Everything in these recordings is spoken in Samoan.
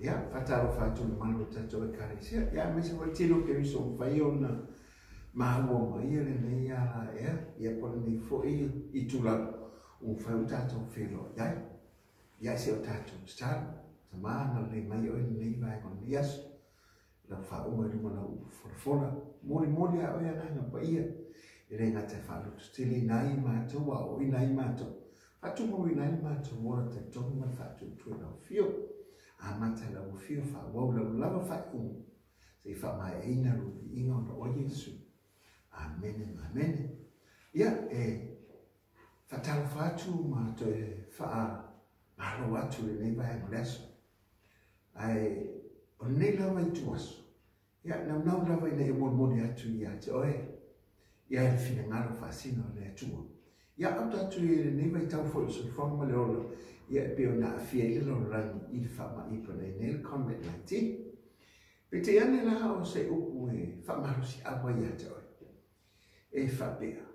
Ia, faatalofa atu i le mamalu o le tatou Ekalesia, ia aemaise foi le tele o Keriso ua mafai ona maua mai lenei ala ea, ia po o lenei foi itula ua mafai ona tatou feiloai ai. Ia, se o tatou tatalo, Tama, agalelei mai oe i lenei vaega o lenei aso, lau faauma i luga o lau upu folafola. Molimoli a oe Agaga Paia, e le gata e faalototeleina ai matou, aoaoina ai matou, faatumauina ai le matou ola talitonu ma le faatuatua i lau afio. Amata i lau afio, faaauau lau lava faaiuga, se i faamaeaina lou viiga ona o Iesu. Amene ma amene. Ia, e faatalofa atu ma toe faamalo atu i lenei vaega o le aso. Ae o lenei lava ituaso, ia, naunau lava ina ia molimoli atu ia te oe, ia le finagalo faasino o le Atua. Ia, auta atu i lenei vaitau foi o le soifuaga ma le ola, ia e pei ona aafia ai le lalolagi i le faamai pei ona i ai nei le COVID-19. Peitai ane la o se upu e faamalosiau ai ia te oe, e faapea,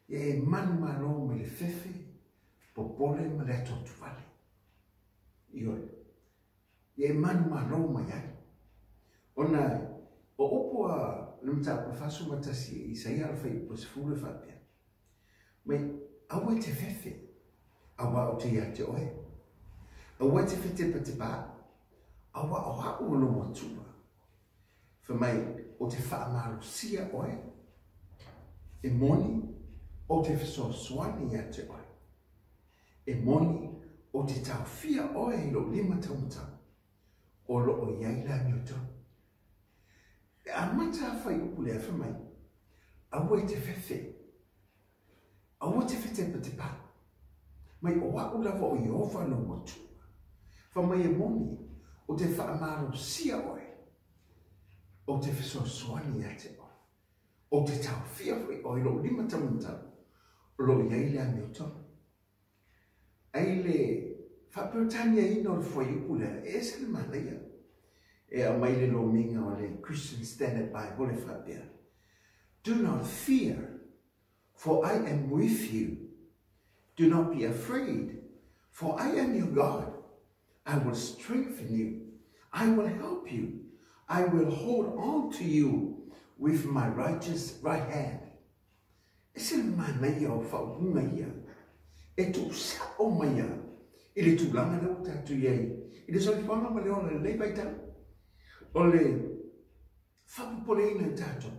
ia e manumalo mai le fefe, popole ma le atuatuvale. Ioe. Ia e manumalo mai ai. Ona o upu a le mataupu 41 i Isaia le fuaiupu 10 e faapea, Mai, aua e te fefe, auā ou te ia te oe. Aua e te fetepatepa au, auā o au o lou Atua. Fai mai, ou te faamalosia oe, e moni, ou te fesoasoani ia te oe. E moni, ou te taofia oe i lou lima taumatau, o lo o i ai le amiotonu. E amata a fuaiupu lea, fai mai, aua e te fefe, aua e te fetepatepa, mai o au lava o Ieova lou Atua. Fai mai e moni, ou te faamalosia oe, ou te fesoasoani ia te oe. Ou te taofia foi oe i lou lima taumatau, o lo o i ai le amiotonu. Ai le faa-Peretaniaina o le fuaiupu lea, e ese le manaia. E aumai le lomiga o le Christian Standard Bible e faapea, Do not fear, for I am with you. Do not be afraid, for I am your God. I will strengthen you. I will help you. I will hold on to you with my righteous right hand. Ese le manaia o faaupuga ia e tuusao mai a i le tulaga lea ua tatou i ai i le soifuaga ma le ola i lenei vaitau. O le faapopoleina i tatou,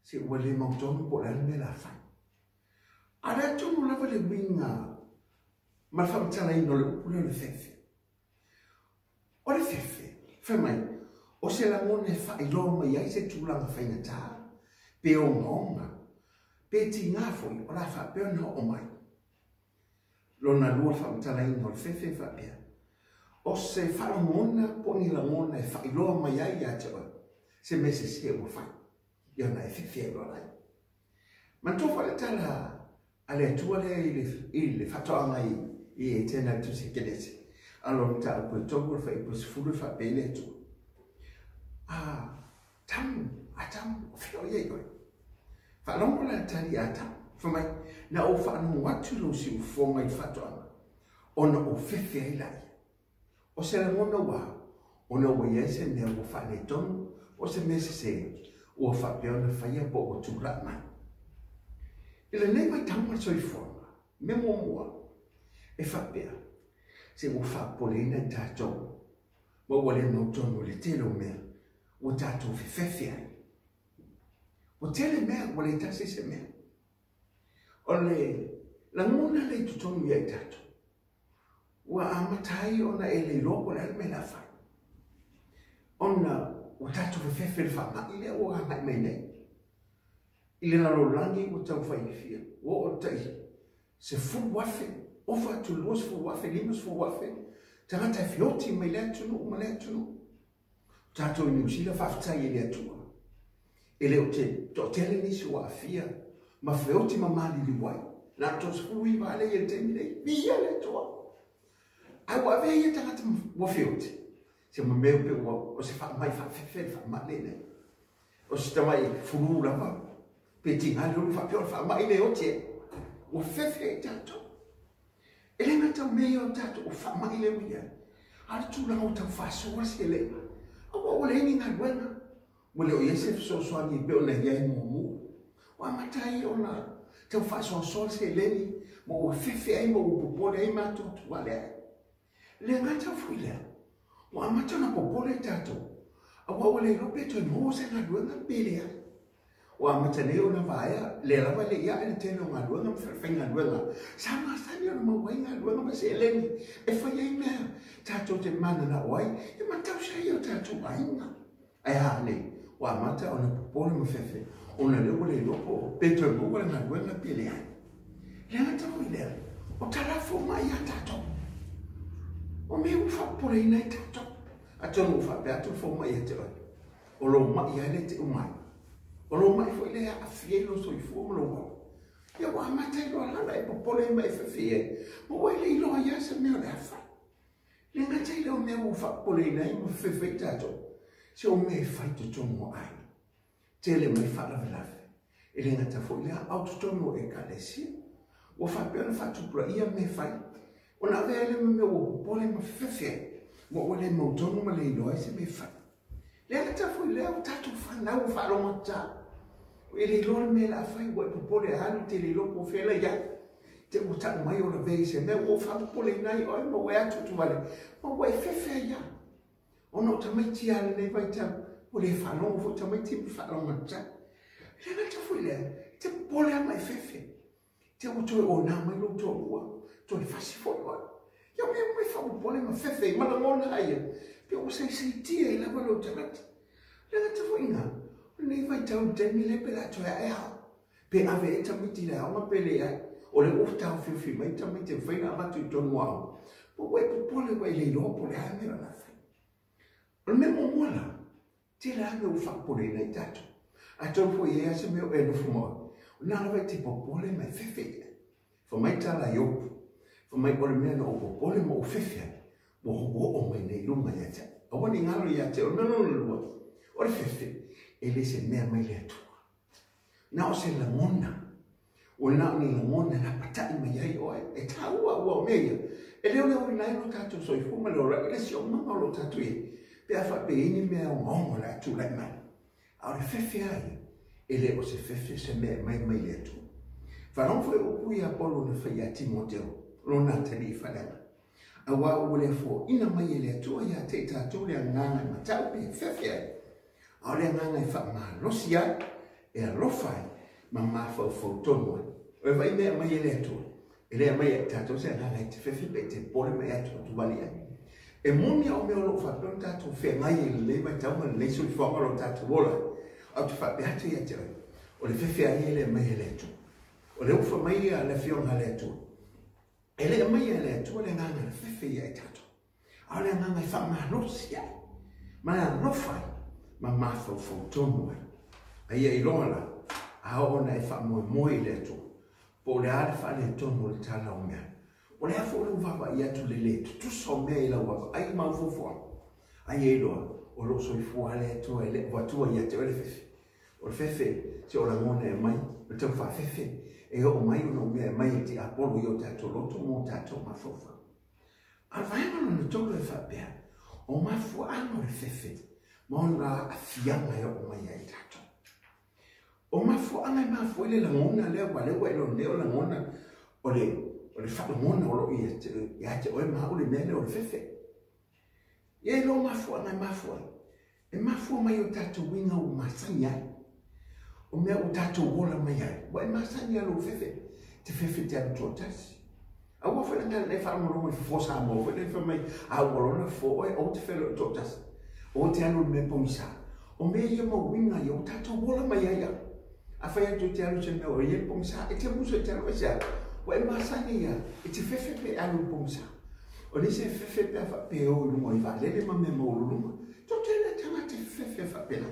se ua le mautonu po o le a le mea o le a fai. A o le a tonu lava le uiga ma le faamatalaina o le upu lea o le fefe? O le fefe, fai mai, o se lagona e faailoa mai ai se tulaga faigata, pe ogaoga, pe tiga foi o le a faapea ona oo mai. Lona lua faamatalaina o le fefe e faapea, o se faalogona po o ni lagona e faailoa mai ai ia te oe se mea sese ua fai, ia ona e fefe ai loa laia. Manatua foi le tala a le Atua lea i le faatoaga i Etena i le Tusi a Kenese, a lona mataupu e 3 o le fuaiupu e 10 e faapea ai le Atua, Atamu, Atamu, o fea o i ai oe? Faalogo la le tali a Atamu, fai mai, Na ou faalogo atu i lou siufofoga i le faatoaga, ona ou fefe ai laia. O se lagona ua ona ua i ai se mea ua faaletonu, o se mea sese ua faapea ona faia po ua tulai mai. I lenei vaitau ma le soifuaga, mea muamua e faapea, se ua faapopoleina i tatou ma ua le mautonu i le tele o mea ua tatou fefefe ai. Ua tele mea, ua le tasi se mea. O le lagona lea i totonu ia i tatou, ua amata ai ona e le iloa po o le a le mea o le a fai, ona ua tatou fefefe i le faamai lea ua agai mai nei. I le lalolagi ua tau faifia, ua oo tai 10,000, ofa atu i le 20,000, 50,000 tagata e feoti mai lea atunuu ma lea atunuu. O tatou i Niu Sila, faafetai i le Atua, e le o te toatele nisi ua aafia ma feoti ma maliliu ai. Na o le 39 lava lea i le taimi nei. Viia le Atua! Ae ua avea ia tagata ua feoti, se ma mea pe ua o se faamai faafefe le faamai lenei. O se tamai fulu lava, pe tiga le ulu faapea o le faamai le oti e. Ua fefe ai tatou. E le gata o mea ia o tatou, o faamai le ua i ai. A o le tulaga ua tau faasoa le seleni, aua ua leai ni galuega, ua le o i ai se fesoasoani e pei ona i ai muamua. Ua amata ai ona tau faasoasoa le seleni, ma ua fefe ai ma ua popole ai ma atuatuale ai. E le gata foi i lea, ua amata ona popole tatou, aua ua le iloa pe toe maua se galuega pe leai. Ua amata nei ona vaea, lea lava e le i ae le tele o galuega ma falefaigaluega sa masani ona maua ai galuega ma seleni e fai ai mea tatou te mananao ai e ma tausi ai o tatou aiga. Ae a nei, ua amata ona popole ma fefe, ona lea ua le iloa po o pe toe maua le galuega pe leai. E le gata foi i lea, o talafo mai ia tatou. O mea ua faapopoleina ai tatou. Atonu ua faapea atu le fomai ia te oe, o lou mai lava lea e te uma ai. O lou mai foi lea e aafia ai lou soifua ma lou ola. Ia ua amata ai loa la ona e popole ai ma e fefe ai, ma ua e le iloa ai lava se mea o le a fai. E le gata i lea o mea ua faapopoleina ai ma fefefe ai tatou, se o mea e fai i totonu o aiga. Tele mai faalavelave. E le gata foi i lea, a o totonu o Ekalesia, ua faapea ona faatupulaia mea e fai, ona avea ai lea ma mea ua popole ma fefefe ai, ma ua le mautonu ma le iloa ai se mea e fai. E le gata foi i lea, o tatou fanau ua faalogotata, ua e le iloa le mea o le a fai, ua e popole e alu, e te le iloa po o fea la i ai. Te ua tau mai o lavea i se mea ua ou faapopoleina ai oe ma ua e atuatuvale, ma ua e fefe ai lava. Ona o tamaiti lava i lenei vaitau, ua le faalogo foi tamaiti ma faalogotata. E le gata foi i lea, e te popole lava ma e fefe. Te ua toe ona mai lou toalua, toe fasi foi oe. Ia mea uma e faapopole ma fefe ai ma lagona ai ia, pe ua saisaitia ai lava lou tagata. Le gata foi i ina, o lenei vaitau i le taimi lea pe le a toe ae ao. Pe ave ai tamaiti i le aoga pe leai. O lea ua taofiofi mai tamaiti e mafai ona avatu i totonu o aoga. Po ua e popole ua e le iloa po o le a le mea o le a fai. O le mea muamua la, tele lava mea ua faapopoleina ai tatou. Atonu foi e i ai lava se mea o e nofo ma oe, o lena lava e te popole ma e fefe i ai. Fai mai tala a Iopu, fai mai o le mea na ou popole ma ou fefe ai, ua oo mai nei i luga ia te au. Aua ne i galo ia te oe. O le mea lona lua, o le fefe, e le se mea mai le Atua. Na o se lagona, ua na o ni lagona e lapatai mai ai oe. E taua aua o mea ia, e leoleoina ai lo tatou soifua ma le ola i le siomaga o lo tatou i ai, pe a faapea e i ai ni mea ogaoga o le a tulai mai. A o le fefe lava ia, e le o se fefe se mea e mai mai le Atua. Faalogo foi upu ia Paulo na fai ia Timoteo, lona atalii faaleaga. Aua ua le foaina mai e le Atua ia te i tatou le agaga e matau pe e fefe ai, a o le agaga e faamalosi ai, e alofa ai, ma mafaufau tonu ai. O le vaai mea e aumai e le Atua, e le aumai e tatou se agaga e te fefe pe e te popole ma e atuatuvale ai. E moni a o mea o lo o faapea ona tatou feagai ai i lenei vaitau ma lenei soifuaga o lo o tatou ola ai, ae ou te faapea atu ia te oe, o le fefe lava ia e le aumai e le Atua. O lea ua fai mai le Afioga a le Atua, e le aumaia e le Atua le agaga e fefe ia i tatou, a o le agaga e faamalosi ai, ma e alofa ai, ma mafaufau tonu ai. A ia iloa la, a oo ina e faamoemoe i le Atua, po o le a le faaletonu o le tala o mea, o le a foi lou vaavaai atu i le lē tutusa o mea i lau vaavaai ma au fuafuaga, a ia iloa, o lo o soifua lava le Atua e le avatua ia te oe le fefe. O le fefe, se o lagona e aumai, o le tau faafefe, e oo mai ona o mea e aumai e le tiapolo i o tatou loto ma o tatou mafaufau. A o le vaega lona tolu e faapea, o mafuaaga o le fefe ma ona aafiaga e oo mai ai tatou. O mafuaaga e mafua ai le lagona lea, aua o lea ua e iloa nei o lagona, o le, o le faalagona o lo o ia te oe ma au le mea lea o le fefe. E i ai lou mafuaaga e mafua ai. E mafua mai i o tatou uiga ua masani ai. O mea ua tatou ola mai ai, ua e masani lava i lou fefe, te fefe te alu toatasi. Aua foi le e faalogologo i fofo Samoa foi lea fai mai, a ua loa ona fofo oe, aua te feiloai toatasi. Aua te alu i le mea pogisa. O mea ia ma uiga ia ua tatou ola mai ai lava. Afai atu e te alu i se mea o i ai le pogisa, e te musu e te alu aisea? Ua e masani ia, e te fefe pe alu i le pogisa. O nisi e fefe pe a faapea e o i luga i vaalele ma mea maualuluga. Toatele tagata e fefe faapena.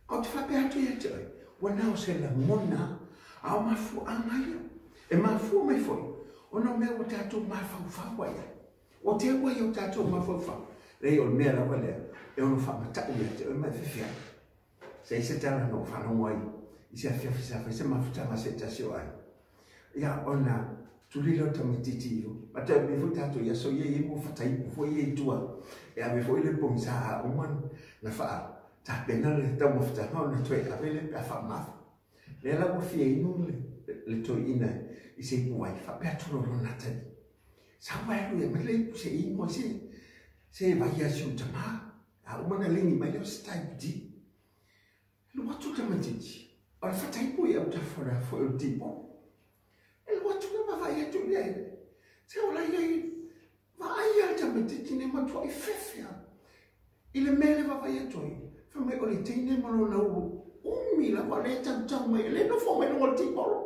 Ae ou te faapea atu ia te oe, ua na o se lagona a o mafuaaga ia. E mafua mai foi, ona o mea ua tatou mafaufau ai ai. Ua teua i o tatou mafaufau. Leai, o le mea lava lea e ono faamatau ia te oe ma e fefe ai. Se i se tala na ou faalogo ai i se afiafi sa fai se mafutaga a se tasi o aiga. Ia, ona Tuli lea o le tamaitiiti i o. A te ave foi tatou i aso ia e i ai mo fataipu foi ia i tua. E ave foi le pogisa a uma na faa tapena le taumafataga ona toe ave lea pe a faamamafa. Lea la ua fia inu le toeaina i se ipu vai faapea atu loa lona atalii. Sau ae alu e aumai le ipu se i inu ai se vai a si ou tama. A uma ona ligi mai lea o se type D. Alu atu le tamaitiiti, o le fataipu i autafa o le a foi o le tipolo. E alu atu lea ma vaai atu i ai. Se o la i ai, vaai lava le tamaitiiti nei matuai fefe lava. I le mea lea vaavaai atu ai, fai mai o le teine ma lona ulu umi lava lea e tautau mai, lea e nofo mai luga o le tipolo.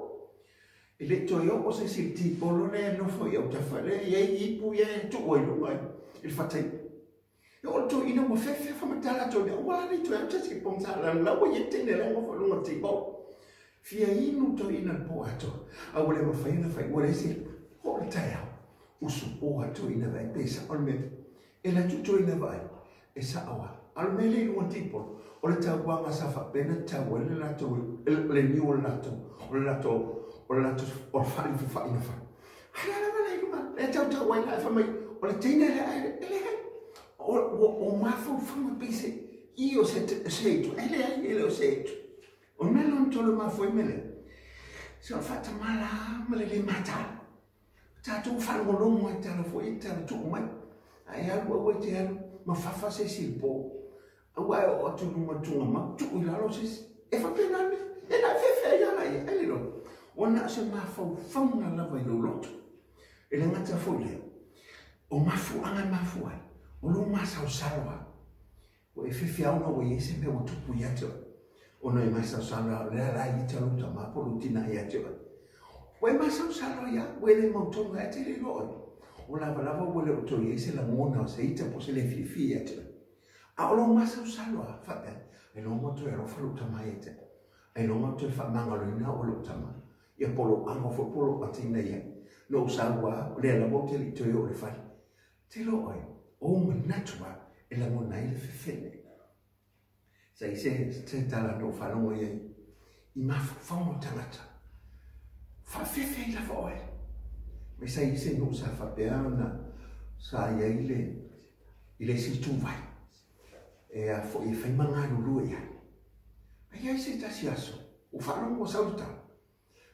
E le i toe oo se isi i le tipolo lea e nofo i autafa, lea e i ai ipu ia e tuu ai luga i le fataipu. E oo i le toeaina ua fefe faamatala atu ai, aua la ne i toe alu se isi i le pogisa, leaga la ua i ai le teine la e nofo i luga o le tipolo. Fia inu toeaina i le po atoa, a ua le mafai ona fai, ua leai se oo i le taeao. Usu po lava toeaina vaai pe sao le mea. E alu atu toeaina vaai, e sao lava. A o le mea lea i luga o le tipolo, o le tauaga sa faapea ona tau ai le latou, le niu o le latou, o le latou, o le latou, o le faalifufa'i na fai. A lea lava la i luga, lea e tautau ai la, e fai mai, o le teine lea, e leai, o mafaufauga pei se i o se itu, e leai, e le o se itu. O le mea lona tolu e mafua ai mea lea, se o le faatamala ma le le mataala. O tatou faalogologo ai tala foi e tala tuu mai. A e alu aua e te alu ma fafa se isi i le po. Aua e oo atu i luga o le tugamau, tuu i lalo se isi. E faapena le mea. E na fefe ai ala ia, ai le loa. Ua na o se mafaufauga lava i lou loto. E le gata foi lea, o mafuaaga e mafua ai, o lou masalosalo lava. Ua e fefe lava ona ua i ai se mea ua tupu ia te oe. Ona e masalosalo lava, o lea la e ita lou tama po o lou tina ia te oe. Ua e masalosalo ai lava, ua e le mautonu ai, ae te le iloa oe. O lavalava ua le o toe i ai se lagona o se ita po o se le fiafia ia te oe. A o lou masalosalo lava, faapea, ailoga ua toe alofa lou tama ia te au. Ailoga ua toe faamagaloina au e lou tama. Ia po o lou ago foi po o lou atina ia. Na ou sau lava, o lea lava ou te le i toe oo i le fale. Te iloa oe, o ou manatu lava e lagona ai le fefene. Sa i se, se tala na ou faalogo i ai, i mafaufauga o tagata. Faafefe ai lava oe. Mai sa i se nuu sa faapea ona sa i ai le, i le isi ituvai. E a foi e fai ma galulue i ai. A i ai se tasi aso, ua faalogo ua sau le tala.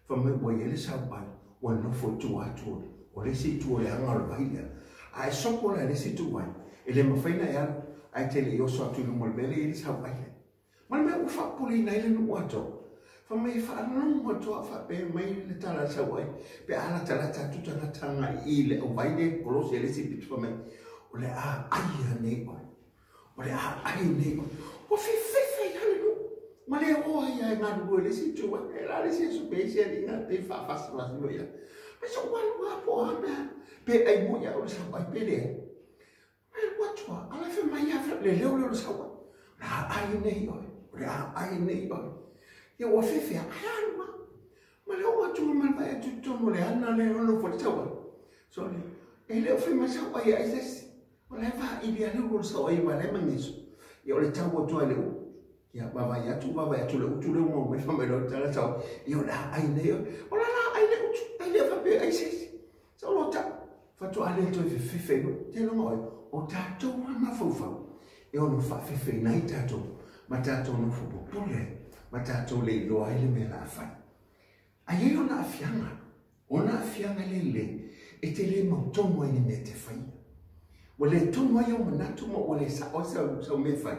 Fai mai ua i ai le sauai, ua nofo i tua atu o le isi itu o le aga o le vai lea. A e sopo la i le isi ituvai, e le mafai ona e alu, ae te le i oso atu i luma o le mea lea e i ai le sauai lea. Ma le mea ua faapopoleina ai le nuu atoa, fai mai e faalogo atu a o faapea mai le tala a le sauai, pe a latalata atu tagata agai i le auvai lea e kolosi ai le isi pito, fai mai, o le a ai anei oe. O le a ai nei oe. Ua fefefe ai lava le nuu. Ma le o ai lava e galulue i le isi itu, e la le isi aso pe isi alii pe faafasifasi foi ia. Mai so ua alu lava po o a mea, pe ai moi au i le sauai pe leai. Mai alu atu lava, a la e fai mai lava le leo lea o le sauai, o le a ai nei oe, o le a ai nei oe. Ia ua fefe lava, ae alu lava. Ma le oo atu ma le vaai atu i totonu o le ana lea e nofo ai le sauai. Sole, e le o fai mai sauai e ai se isi. O la e vaili lava le ulu o le sauai aua o la e mageso. Ia o le tau atu lava i le ulu. Ia vaavaai atu, vaavaai atu i le utu lea ua maua mai fai mai loa le tala sauai, ia o le a ai nei oe. O la la ai le utu, ai lea faapea e ai se isi. Sau loa tau, faatoa le toe fefefe i luga. Te iloga oe, o tatou lava mafaufau e ono faafefeina ai tatou ma tatou nofo popole ai ma tatou le iloa ai le mea o le a fai. A i ai ona aafiaga, ona aafiaga lelei e te le mautonu ai i le mea e te faia. Ua le tonu ai ou manatu ma ua le sao ai sau mea e fai.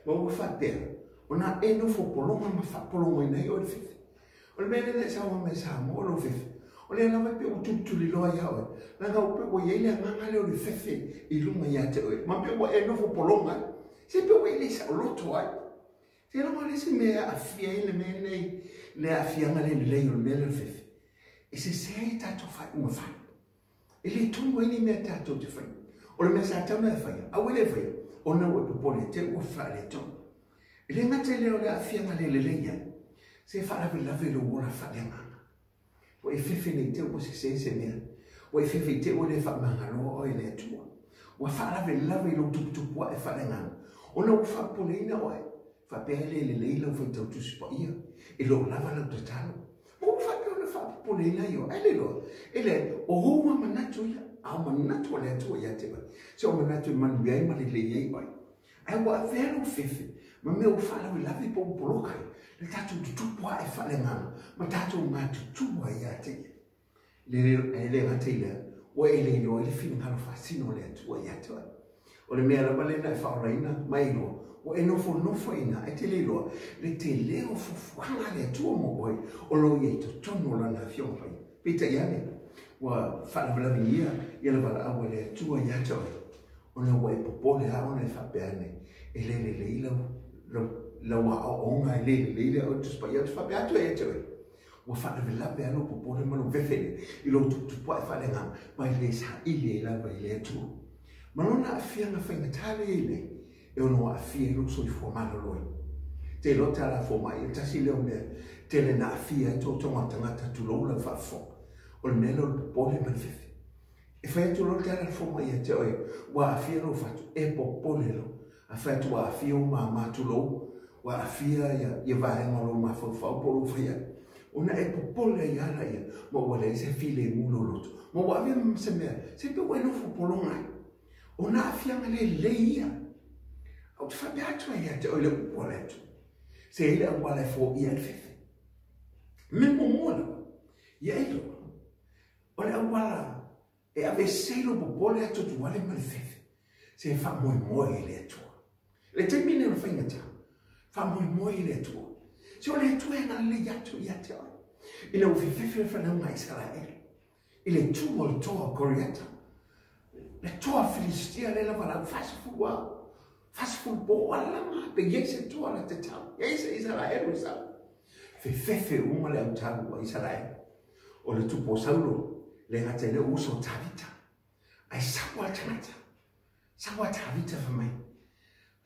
Ma ua faapea, ona e nofo pologa ma faapologaina ai oe le fefe. O le mea lea na e saunoa mai Samoa o lou fefe, o lea lava e pei ua tulituliloa ia oe, leaga ua pei ua i ai le agaga lea o le fefe i luga ia te oe, ma pei ua e nofo pologa ai. Se pei ua e le saoloto ai. Seiloga le isi mea e aafia ai le mea lenei, le aafiaga le lelei o le mea lea o le fefe, e sese ai a tatou faaiuga fai. E le tonu ai ni mea tatou te faia. O le mea sa tatau ona e faia, aua e le faia, ona ua e popole te ua faaletonu. E le gata i lea o le aafiaga le lelei ai, se faalavelave i lou ola faaleagaga. Ua e fefe nei te ua sese se mea. Ua e fefe i te ua le faamagaloa oe e le Atua. Ua faalavelave i lou tuputupu ae faaleagaga, ona ua faapopoleina oe, faapea e le lelei lau faitau Tusi Paia, e le o lava lau tatalo. Ma ua faapea faapea ona faapopoleina ai oe. Ai le iloa, e leai, o ou lava manatu ia, a o manatu o le Atua ia te oe, se o manatu e manuia ai ma lelei ai oe. Ae ua avea lou fefe ma mea ua faalavelave po ua poloka ai le tatou tutupu ae faaleagaga ma tatou matutua ia te ia. E le gata i lea, ua e le iloa ai le finagalo faasino o le Atua ia te oe. O le mea lava lea na e faaolaina ma e iloa, ua e nofonofo i ina, e te le iloa le tele o fuafuaga a le Atua mo oe o lo o i ai i totonu o Lana Afioga Paia. Peitai ane, ua faalavelavegia ia le valaau a le Atua ia te oe, ona ua e popole lava ona e faapea ane, e le lelei lau, lau, lau aoaoga, e le lelei le Tusi Paia. Ou te faapea atu ai ia te oe, ua faalavelave lava lou popole ma lou vefe lea i lou tuputupuae faaleagaga, ma e le saili ai lava i le Atua. Ma lona aafiaga faigata lea e i ai nei, e ono aafia ai lou soifua maloloina. Te iloa tala fomai, o le tasi lea o mea tele na aafia ai tootoga o tagata, tulou lau faafofoga, o le mea lea o le popole ma le fefe. E fai atu loa le tala a le fomai ia te oe, ua aafia lou fatu, e popole loa. A fai atu ua aafia ou mama, tulou, ua aafia ia vaega o lou mafaufau po o lou faiaga, ona e popole ai lava laia, ma ua leai se filemu i lou loto, ma ua ave ma se mea, se pei ua e nofo pologa ai. O nā aafiaga lelei ia. Ou te faapea atu ai ia te oe le upu a le Atua, se i ai le auala e foia ai le fefe. Mea muamua lava, ia e iloa, o le auala e aveese ai lou popole atuatuale ma le fefe, se e faamoemoe i le Atua. I le taimi lenei o le faigata, faamoemoe i le Atua. Se o le Atua e agalelei atu ia te oe. Ina ua fefefe le fanauga a Isaraelu i le tu o le toa o Koriata, le toa Filistia lea lava lau 40 ao, 40 po, alama pe i ai se toa la te tau, i ai se Isaraelu e sau. Fefefe uma le autau a Isaraelu. O le tupu o Saulo, le gata i le uso o Tavita. Ai sau a tagata, sau a Tavita fai mai,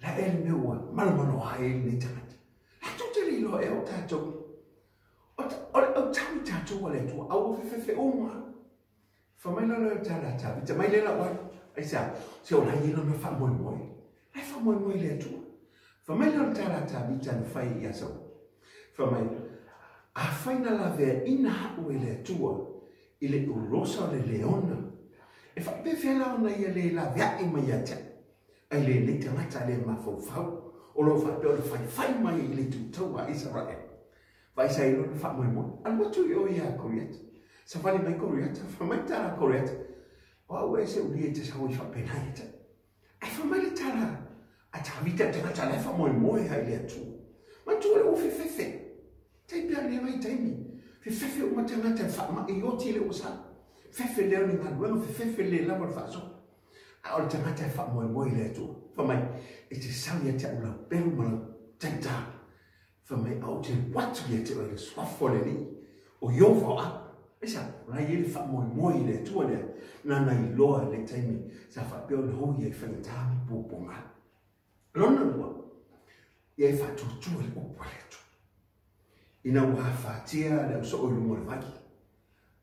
la e le mea ua malomalo ai lenei tagata. La tou te le iloa ea o tatou. O le autau i tatou a le Atua, a ua fefefe uma. Fai mai la lea o tala a Tavita, mai lea lau alu. Ai sa, se o la i ai lona faamoemoe. La e faamoemoe i le Atua. Fai mai lea o le tala a Tavita na fai ia Saulo. Fai mai, afai na laveaina au e le Atua i le ulosa o le leona, e faapefea la ona ia le laveai mai ia te au? Ai lenei tagata le mafaufau, o lo o faapea o le faifai mai i le tutaua a Isaraelu. Vaai sa i lona faamoemoe. Alu atu i o ia Koriata. Savali mai Koriata, fai mai tala a Koriata, o au e se ulia i te sau i faapena ia te au. Ae fai mai le tala a Tavita, le tagata la e faamoemoe ai i le Atua. Manatua le ua fefefe. Tai pea lenei vaitaimi. Fefefe uma tagata e faamai oti le ua sau. Fefe lea o ni galuega, fefefe le lava o le faasoa. A o le tagata e faamoemoe i le Atua. Fai mai, e te sau ia te au lau pelu ma lau taitā. Fai mai, a ou te alu atu ia te oe i le suafa o le Alii, o Ieova o au. Aisea? O la e i ai le faamoemoe i le Atua lea, nana iloa i le taimi sa faapea ona hou ia i faigata ma puapuaga. Lona lua, ia e faatuatua i le upu a le Atua. Ina ua afatia le ausoo i luga o le vai,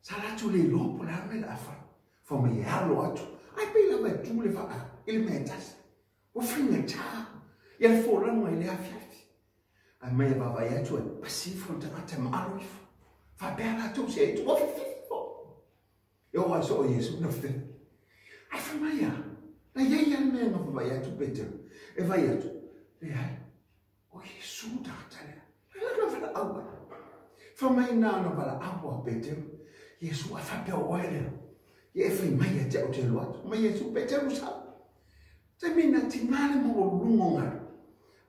sa latou le iloa po o le a le mea o le a fai. Fai mai e alo atu, ai pei lava e tu le vaa i le mea e tasi. Ua faigata ia le folauga i le afiafi. Ae mai e vaavaai atu e pasi ifo le tagata e maalo ifo. Faapea latou se aitu, ua fefefe foi. E oo ai soo Iesu na fefefe. Ae fai mai a, na iai lava le mea na vaavaai atu Petero. E vaai atu, leai, o Iesu le tagata lea. E lana valaau ai. Fai mai na ona valaau a Petero, Iesu, a faapea o oe lea. Ia e fai mai ia te au te alu atu. Mai Iesu, Petero sau. Taimi na tina le maualuluga o galu,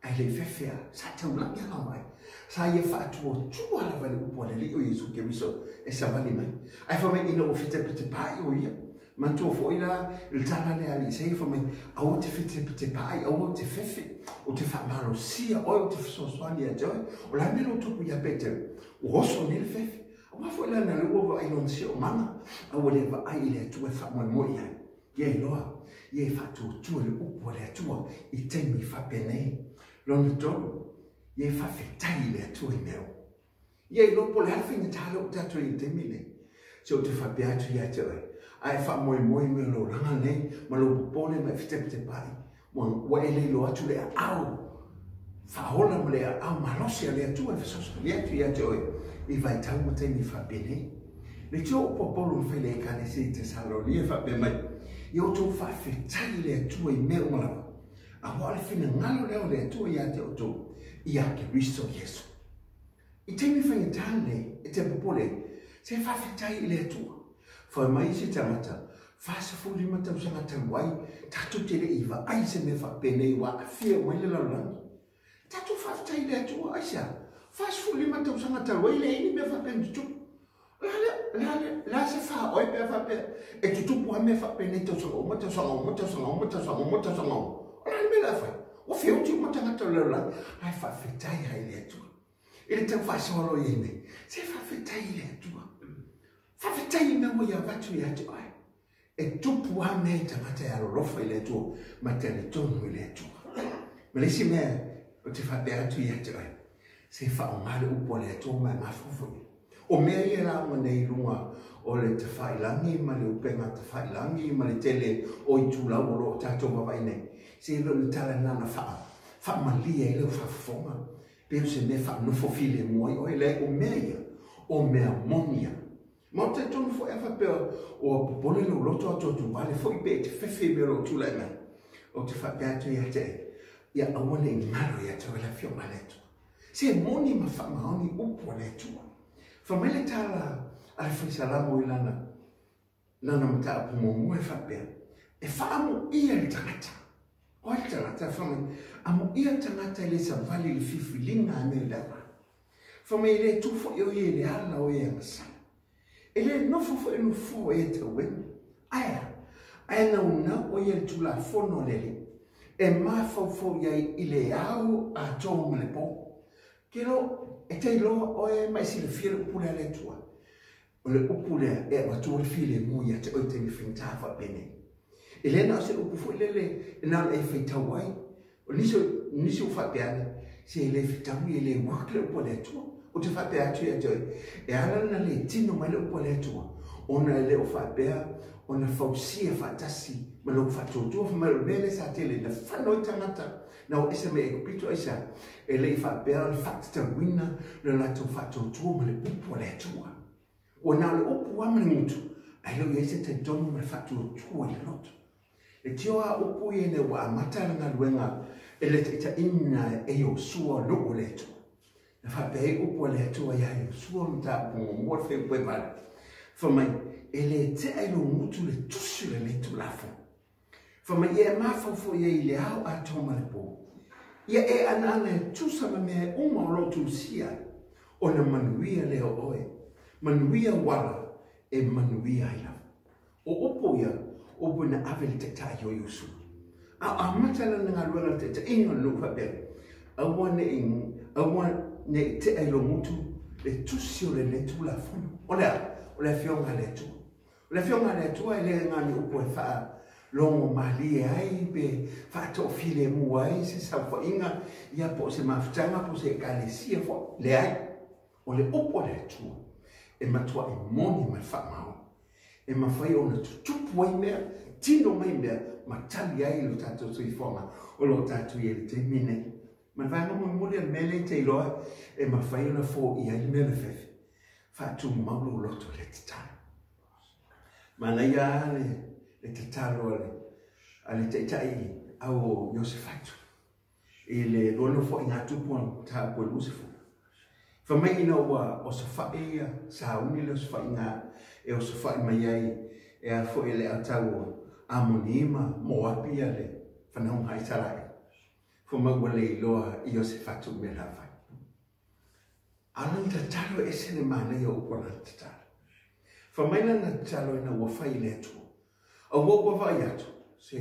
ae le i fefe a, sa taulagi lava ai. Sa ia faatuatua lava i le upu a le Alii o Iesu Keriso e savali mai. Ae fai mai ina ua fetepetepaa'i o ia. Manatua foi la i le tala lea a Alii Isaia fai mai, Aua te fetepetepaa'i, aua te fefe, ou te faamalosia oe, ou te fesoasoani ia te oe. O le a le mea lea ua tupu ia Petero? Ua oso nei le fefe. Aua foi la na lea ua vaai i lona siomaga, a ua le vaai i le Atua e faamoemoe i ai. Ia iloa, ia e faatuatua i le upu a le Atua i taimi faapenei. Lona tolu, ia e faafetai i le Atua i mea uma. Ia iloa po o le a le faigata lea ua tatou i ai i le taimi lenei. Se ou te faapea atu ia te oe, a e faamoemoe i mea o le olaga lenei ma lou popole ma e fetepetepaai, ua e le iloa atu le aao faaola ma le aao malosi a le Atua e fesoasoani atu ia te oe i vaitau ma taimi faapenei. Le tio upu a Paulo na fai i le Ekalesia i Tesalonia e faapea mai, Ia outou faafetai i le Atua i mea uma lava, aua o le finagalo lea o le Atua ia te outou ia Keriso Iesu. I taimi faigata lenei, e te popole ai, se faafetai i le Atua. Fai mai isi tagata, 45 tausaga talu ai, tatou te le i vaai i se mea faapenei ua aafia uma ai le lalolagi. Tatou faafetai i le Atua, aisea? 45 tausaga talu ai e leai ni mea faapea na tutupu. O le a le, le a le, le a se faaoe pe a faapea e tutupu lava mea faapenei tausaga uma, tausaga uma, tausaga uma, tausaga uma, tausaga uma. O le a le mea o le a fai? Ua feoti uma tagata o le lalolagi, ae faafetai lava i le Atua. I le tau faasoa loa i ai nei, se faafetai i le Atua. Faafetai i mea ua ia avatu ia te oe. E tupu lava mea i tagata e alolofa i le Atua ma talitonu i le Atua. Ma le isi mea ou te faapea atu ia te oe, se faaaoga le upu a le Atua ma e mafaufau i ai. O mea ia e lauga nei i luga o le tafailagi ma le upega tafailagi ma le tele o itulau o lo o tatou vaavaai nei, se e le o ni tala na na faamalie ai lau faafofoga, pei o se mea faanofo filemu ai oe. Leai, o mea ia, o mea moni ia. Ma ou te talitonu foi a faapea ua popole lou loto atu atu vale foi pe e te fefe i mea o lo o tulai mai, ou te faapea atu ia te oe, ia aua ne i galo ia te oe le Afioga a le Atua. Se moni ma faamaoni upu a le Atua. Fai mai le tala a le Faisalamo i lana lana mataupu muamua e faapea, E faamuia le tagata. O ai le tagata? Fai mai, amuia le tagata e le savali i le filifiliga a mea i le ala. Fai mai, e le tu foi o ia i le ala o e agasala. E le nofo foi i le nofoa o e tauema. Ae a? Ae naunau o ia i le Tulafono a le Alii, e mafaufau i ai i le ao atoa ma le po. Ke lo, e te iloa oe ma e silafia le upu lea a le Atua. O le upu lea e avatua le filemu ia te oe i taimi faigata faapenei. E le na o se upu foi lele e na ona e faitau ai. O nisi, nisi ua faapea ane, se e le fetaui, e le work le upu a le Atua. Ou te faapea atu ia te oe, e ala ona le tino mai le upu a le Atua, ona e le o faapea ona fausia faatasi ma lou faatuatua. Fai mai o le mea lea sa tele ina fano ai tagata na o ese mai Aikupito, aisea? E le i faapea ona faatatauina lo latou faatuatua ma le upu a le Atua. Ua na o le upu lava ma le gutu, ae le o i ai se talitonu ma le faatuatua i le loto. E tio a upu ia ina ua amata le galuega e le taitaiina e Iosua nuu o le Atua. Na faapea ai upu a le Atua iā Iosua mataupu muamua le fuaiupu e 8, fai mai, E le tea i lou gutu le tusi o lenei Tulafono. Fai mai, ia e mafaufau i ai i le ao atoa ma le po. Ia e anaana e tusa ma mea uma o lo o tusia ai, ona manuia lea o oe, manuia uala e manuia ai lava. O upu ia, o upu na ave i le taitai o Iosua. A o amata lana galuega i le taitaiga o le nuu faapea, Aua ne i, aua ne i tea i lou gutu le tusi o lenei Tulafono. O le a? O le Afioga a le Atua. O le Afioga a le Atua e le na o ni upu e faalogo malie ai pe faatoafilemu ai se saofaiga, ia po o se mafutaga po o se ekalesia foi. Leai. O le upu a le Atua e matuai moni ma le faamaoni. E mafai ona tutupu ai mea, tino mai mea, ma tali ai lo tatou soifuaga o lo o tatou i ai i le taimi lenei. Ma le vaega mulimuli o le mea lea e te iloa e mafai ona foia ai le mea lefefe, faatumau lou loto i le tatalo. Manaia lava le tatalo a le taitai au o Iosefatu i le lua nofoaiga tupu a mataupu e 20. Fai mai ina ua osofai ia sauni le osofaiga e osofai mai ai e a foi le autau o Amoni ma Moapi ia le fanauga a Isaraelu. Fai mai ua le iloa i Iosefatu mea la fai. A o lana tatalo e ese le manaia o upu a lana tatalo. Fai mai lana tatalo ina ua fai i le Atua. Aua ua vaai atu, se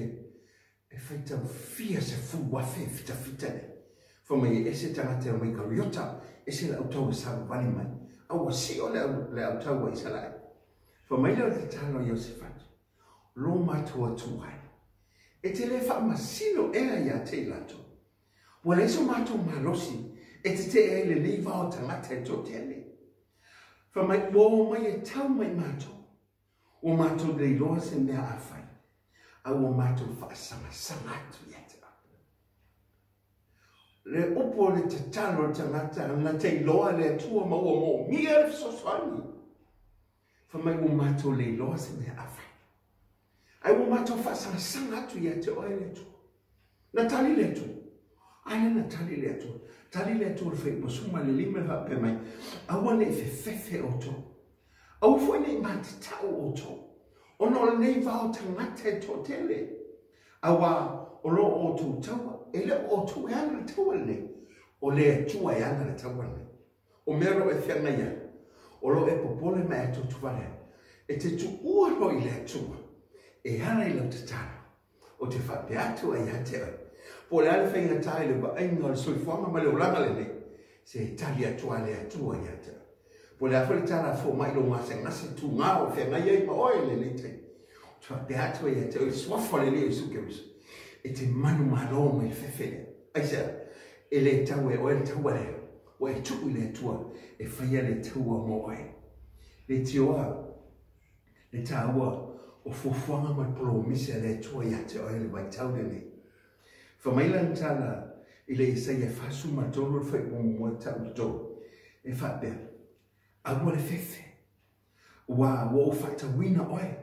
e faitau fia 10,000 e fitafita nei. Fai mai e ese tagata e omai Kariota, ese le autau e savavali mai, a ua sio le, le autau a Isaraelu. Fai mai lea o le tatalo a Iosefatu, lo matou Atua e, e te le faamasino ea ia te i latou. Ua leai so matou malosi e tetee ai lenei vao tagata e toatele. Fai mai, ua omai e tau mai matou. Ua matou le iloa se mea a fai, a ua matou faasagasanga atu ia te oe. Le upu o le tatalo a le tagata na te iloa le Atua ma ua moomia le fesoasoani. Fai mai ua matou le iloa se mea a fai. Ae ua matou faasagasanga atu ia te oe le Atua. Na tali le Atua. A lea na tali le Atua. Tali le Atua i le fuaiupu 15 e faapea mai, Aua ne i fefefe outou. Aua foi ne i matatau outou, ona o lenei vao tagata e toatele, auā o lo outou taua, e le o outou e ana le taua lenei, o le Atua e ana le taua lenei. O mea o lo o e feagai ai, o lo o e popole ma e atuatuvale ai, e te tuua loa i le Atua e ala i lau tatalo, Ou te faapea atu ai ia te oe, po o le a le faigata i le vaaiga o le soifuaga ma le olaga lenei, se e tali atu lava le Atua ia te oe. Po o le a foi le tala a fomai i lou gasegase tuga o feagai ai ma oe i lenei taimi, ou te faapea atu ai ia te oe i le Suafa o le Alii o Iesu Keriso, e te manumalo mai le fefe lea. Aisea? E le tau e oe le taua lea, ua e tuu i le Atua e faia le taua mo oe. Leitioa le taua o fuafuaga ma le polomisi a le Atua ia te oe i le vaitau lenei. Fai mai lana tala i le Isaia 43 le fuaiupu muamua e tau i le tolu, e faapea, Aua le fefe, ua ua ou faatauina oe,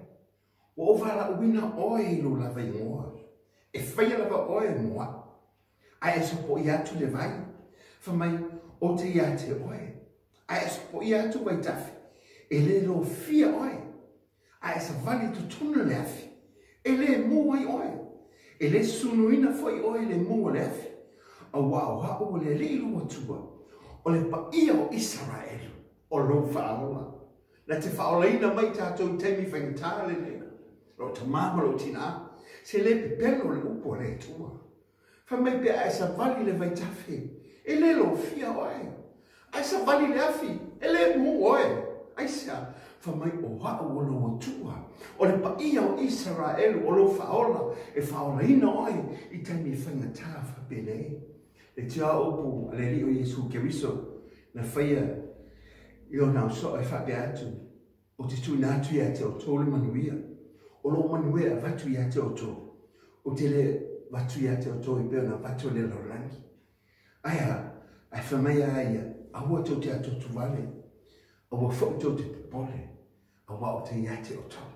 ua ou valaauina oe i lou lava igoa, e faia lava oe mo au, ae e sopoia atu le vai, fai mai, ou te ia te oe, ae e sopoia atu vaitafe, e le lofia oe, ae e savali i totonu o le afi, e le mū ai oe, e le sunuina foi oe i le mū o le afi, auā o au o le Alii lou Atua, o le paia o Isaraelu, o lou Faaola. Na te faaolaina mai tatou i taimi faigata lenei, lou tamā ma lou tinā, se le pepelo le upu a le Atua. Fai mai pe a e savali le vaitafe, e le lofia oe. A e savali le afi, e le mū oe. Aisea? Fai mai, o au o lou Atua, o le paia o Isaraelu, o lou Faaola, e faaolaina oe i taimi faigata faapenei. Le tia upu a le Alii o Iesu Keriso na faia i ona ausoo e faapea atu, Ou te tuuina atu ia te outou le manuia, o lou manuia e avatu ia te outou, ou te le avatu ia te outou e pei ona avatu e le lalolagi. Ae a? Ae fai mai a ia, aua tou te atuatuvale, aua foi tou te popole, auā ou te ia te outou.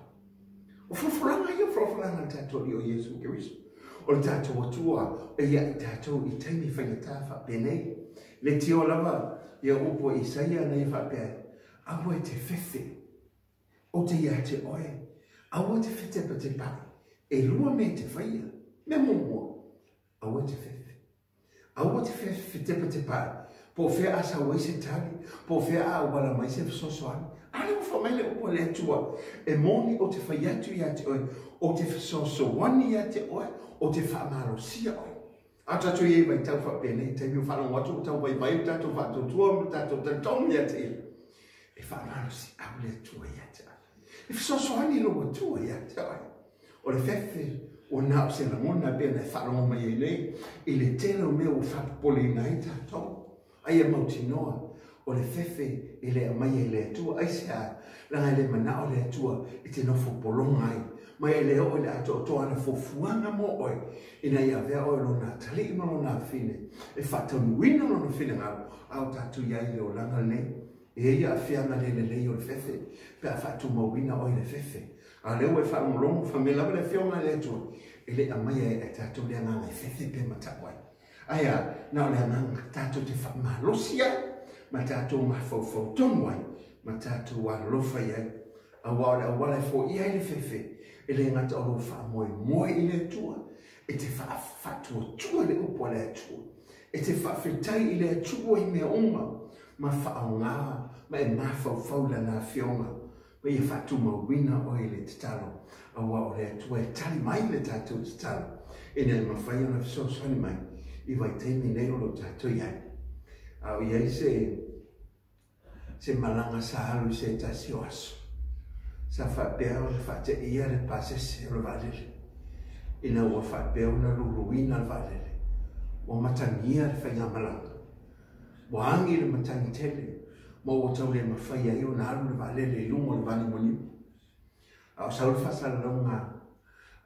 O folafolaga ia, o folafolaga a le tatou Alii o Iesu Keriso, o le tatou Atua e ia i tatou i taimi faigata faapenei. Le tio lava ia upu a Isaia na ia faapea ai, Aua e te fefe, ou te ia te oe, aua te fetepatepaʻi, e lua mea e te faia, mea muamua, aua e te fefe. Aua te fetepatepaʻi, po o fea a sau ai se tali, po o fea a auala mai se fesoasoani. A lea ua fai mai le upu a le Atua, e moni ou te fai atu ia te oe, ou te fesoasoani ia te oe, ou te faamalosia oe. A tatou i ai vaitau faapenei, taimi o faalogo atu ua tau vaivai le tatou faatuatua ma le tatou talitonu ia te ia, e faamalosiau le Atua ia te oe. E fesoasoani lou Atua ia te oe. O le fefe ua na o se lagona e pei ona e faalogo mai ai nei i le tele o mea ua faapopoleina ai tatou. A ia mautinoa, o le fefe e le aumaia i le Atua. Aisea? Leaga e le manao le Atua e te nofo pologa ai, ma e le oo i le atoatoa ana fuafuaga mo oe, ina ia avea oe lona atalii ma lona afine, e faataunuuina lona finagalo, a o tatou i ai i le olaga lenei. E i ai aafiaga le lelei o le fefe, pe a faatumauina oe i le fefe. A o lea ua e faalogologo, fai mai lava le Afioga i le Atua, e le aumaia e tatou le agaga e fefe pe matau ai. Ae a, na o le agaga tatou te faamalosi ai, ma tatou mafaufau tonu ai, ma tatou alolofa i ai. Aua o le auala e foia ai le fefe, e le gata o lou faamoemoe i le Atua, e te faatuatua i le upu a le Atua, e te faafetai i le Atua i mea uma, ma faaaoga ma e mafaufau i Lana Afioga, ma ia faatumauina oe i le tatalo, aua o le Atua e tali mai i le tatou tatalo, ina ia mafai ona fesoasoani mai i vaitaimi nei o lo o tatou i ai. A o i ai se, se malaga sa alu i se tasi o aso, sa faapea ona faateia le pasese o le vaalele, ina ua faapea ona luluina le vaalele, ua matagia le faigamalaga. Ua agi le matagi tele, ma ua tau le mafai ai ona alu le vaalele i luga o le vanimonimo. A o sau le faasalalauga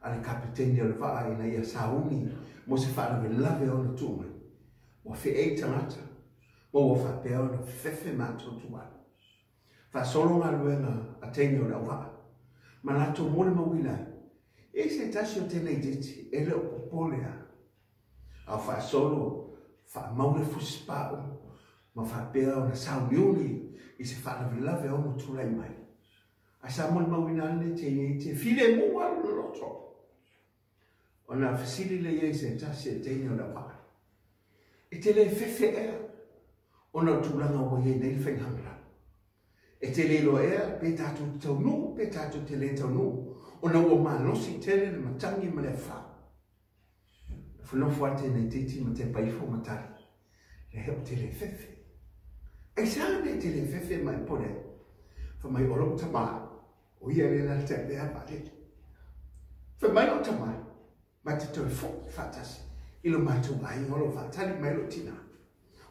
a le kapeteni o le vaa ina ia sauni mo se faalavelave ona tuu mai. Ua feʻei tagata, ma ua faapea ona fefefe matuatuala. Faasolo galuega a teine o le auvaa, ma latou molimauina ai, e i ai se tasi o teineitiiti e le o popole lava. A o faasolo faamau le fusipau ma faapea ona sauniuni i se faalavelave e ono tulai mai. Ae sa molimauina lava lenei teineiti e filemu lava lona loto. Ona fesili lea i ai i se tasi o teine o le auvaa, E te le fefe ea ona o tulaga ua i ai nei le faigamalaga? E te le iloa ea pe tatou te taunuu pe tatou te le taunuu ona ua malosi tele le matagi ma le afa? Nofonofo lava teineitiiti ma tepa ifo ma tali, Leai, ou te le fefe. Aisea mea e te le fefe ma e pole ai? Fai mai, O lou tama, o ia lea la te avea vaalele. Fai mai lou tama, ma te toe foi faatasi i lo matou aiga o lo o faatali mai lou tina.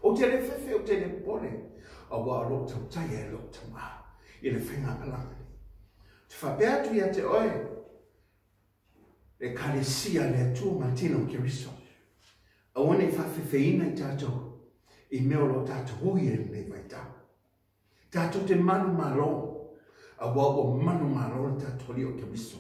Ou te le fefe, ou te le popole, aua o lo o tautai ai lou tama i le faigamalaga nei. Ou te faapea atu ia te oe, le Ekalesia a le Atua ma le Tino o Keriso, aua ne i faafefeina i tatou i mea o lo o tatou ui ai i lenei vaitau. Tatou te manumalo, aua ua manumalo le tatou Alii o Keriso,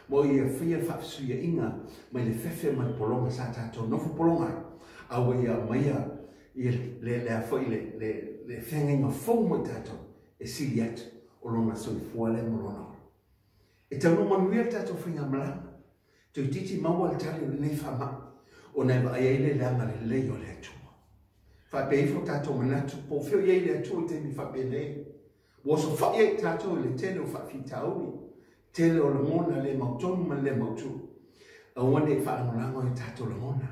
ma o Ia e faia le faafesuiaiga mai le fefe ma le pologa sa tatou nofo pologa ai, a ua Ia aumaia ia le, le a foi le, le, le feagaiga fou mo i tatou e sili atu o Lona soifua lea ma Lona ola. E taunuu manuia le tatou faigamalaga, toeitiiti maua le tali o lenei faamai, ona e vaai ai le leaga lelei o le Atua. Faapea ifo tatou manatu, po o fea o i ai le Atua i taimi faapenei. Ua osofai ai tatou i le tele o faafitauli, tele o lagona le mautonu ma le le mautu. Aua ne i faalagolago i o tatou lagona,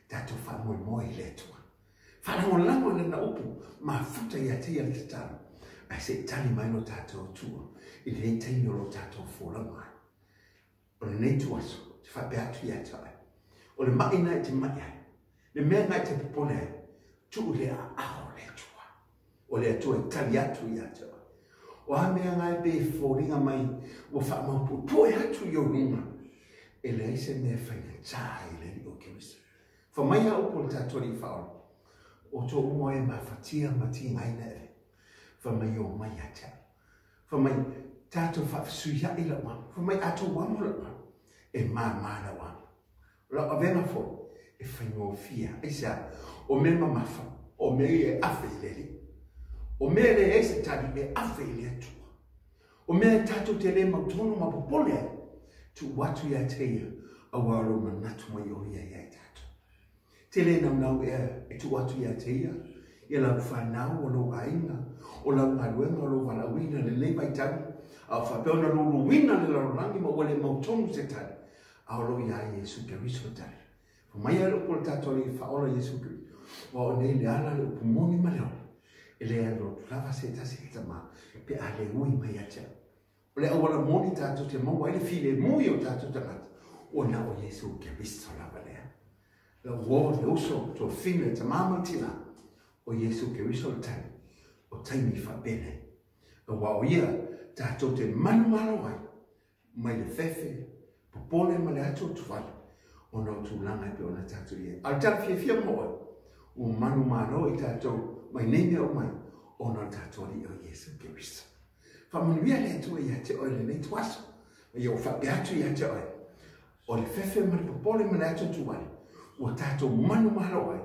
tatou faamoemoe i le Atua. Faalagolago i lana upu mafuta ia te ia le tatalo, ae se i tali mai lo tatou Atua i lenei taimi o lo tatou folauga ai. O lenei ituaso, ou te faapea atu ia te oe, o le maʻi na e te maʻi ai, le mea na e te popole ai, tuu i le aao o le Atua. O le Atua e tali atu ia te oe. O a mea na e pei e foliga mai ua faamaupuepue atu i ou luga, e leai se mea e faigata ai i le Alii o Keriso. Fa mai a upu o le tatou Alii Faaola, O tou uma e mafatia ma tigaina e, fa mai o mai ia te au. Fai mai, tatou faafesuiaʻi lau amo. Fai mai, a tou amo lau amo, e māmā lau amo. O lau avega foi, e faigofie. Aisea? O mea mamafa, o mea ia e ave i le Alii. O mea e leai se tali, e ave i le Atua. O mea e tatou te le mautonu ma popole ai, tuu atu ia te Ia, aua o lou manatu mai o Ia ia i tatou. Te le naunau ea e tuu atu ia te ia, ia lau fanau, o lou aiga, o lau galuega, o lou valaauina i lenei vaitau, a o faapea ona luluina le lalolagi ma ua le mautonu se tali, a o lo o iā Iesu Keriso tali. Fai mai a le upu a le tatou Alii Faaola Iesu Keriso, Aua o nei le ala, le upu moni ma le ola, e le alu atu lava se tasi i le Tama, pe a le ui mai ia te au. O le auala moni tatou te maua ai le filemu i o tatou tagata, ua na o Iesu Keriso lava lea. Lau uo, le uso, tuafine, le tamā ma le tinā, o Iesu Keriso le taimi, o taimi faapenei. Aua o ia tatou te manumalo ai mai le fefe, popole ma le atuatuvale ona o tulaga e pei ona tatou i ai. A o le tala fiafia mo oe, ua manumalo i tatou mai nei mea uma ai ona o le tatou Alii o Iesu Keriso. Faamanuia le Atua ia te oe lenei ituaso, ma ia ou faapea atu ia te oe, o le fefe ma le popole ma le atuatuale, ua tatou manumalo ai,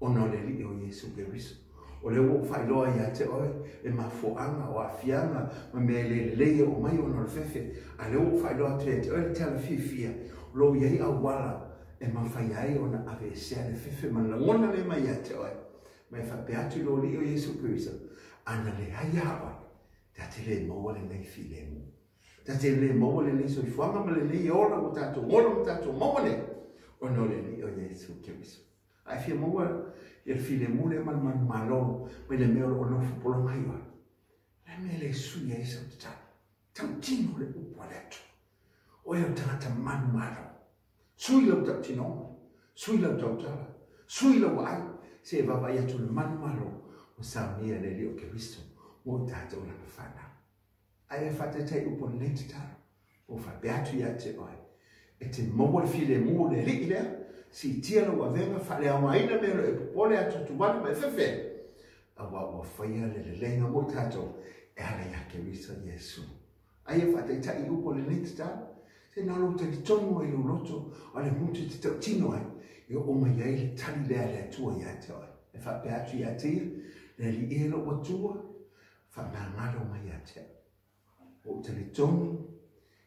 ona o le Alii o Iesu Keriso. O lea ua ou faailoa ia te oe le mafuaaga o aafiaga ma mea e le lelei e oo mai ona o le fefe, a lea ua ou faailoa atu ia te oe le tala fiafia, o lo o i ai auala e mafai ai ona aveesea le fefe ma le lagona lea mai ia te oe. Ma e faapea atu i lo Alii o Iesu Keriso, ana leai ia oe, ta te le maua lenei filemu. Ta te le maua lenei soifuaga ma lenei ola ua tatou ola ma tatou maua nei, ona o le Alii o Iesu Keriso. A e fia maua ia le filemu lea ma le manumalo mai le mea o lo o nofo pologa ai oe, o le a le mea e le sui ai sau tatalo? Tautino le upu a le Atua. Oe o le tagata manumalo. Sui lau tautinoga, sui lau tautala, sui lau vaai, se e vaavaai atu le manumalo ua saunia e le Alii o Keriso mo i tatou lana fanau. Ae e faataitai upu o lenei tatalo, ua faapea atu ia te oe, e te maua le filemu o le Alii lea, Siitia lou avega, faaleaogaina mea o lo o e popole, atuatuvale ma e fefe, auā ua faia le leleiga mo i tatou e ala ia Keriso Iesu. A ia faataitai i upu o lenei tatalo, se na o lou talitonu ai i lou loto, o le gutu e te tautino ai, e oo mai ai le tali lea a le Atua ia te oe. E faapea atu ia te ia, Le Alii e lou Atua, faamagalo mai ia te au. Ua ou talitonu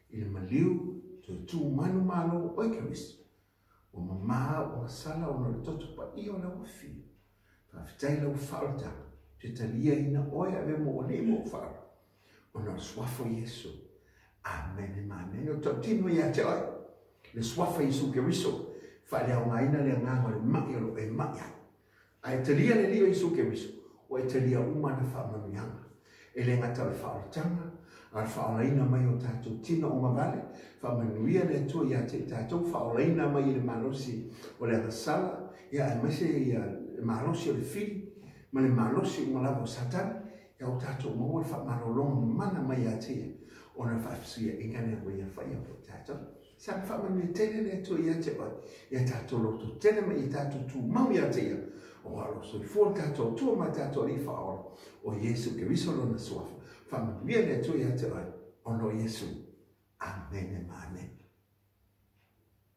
i le maliu toe tu manumalo oe Keriso. Ua mamā au agasala ona o le toto paia o lau afio. Faafetai lau faaolataga, ou te taliaina oe avea mo Alii ma ou faaola, ona o le suafa o Iesu. Amene ma amene. O tautino ia te oe, le suafa Iesu Keriso, faaleaogaina le agaga o le mai o lo o e mai ai. A e talia le Alii o Iesu Keriso, ua e talia uma ana faamanuiaga. E le gata o le faaolataga, a o le faaolaina mai o tatou tino ogavale, faamanuia le Atua ia te i tatou, faaolaina mai i le malosi o le agasala, ia aemaise ia le malosi o le fili, ma le malosi uma lava o Satani, ia o tatou maua le faamalologa mamana mai ia te ia, ona o le faafesuiaiga lea ua ia faia mo i tatou. Saga faamanuia tele le Atua ia te oe, ia tatou lototele ma ia tatou tumau ia te ia, aua o lo o soifua le tatou Atua ma le tatou Alii Faaola, o Iesu Keriso Lona Suafa. Faamanuia le Atua ia te oe, ona o Iesu. Amene ma amene.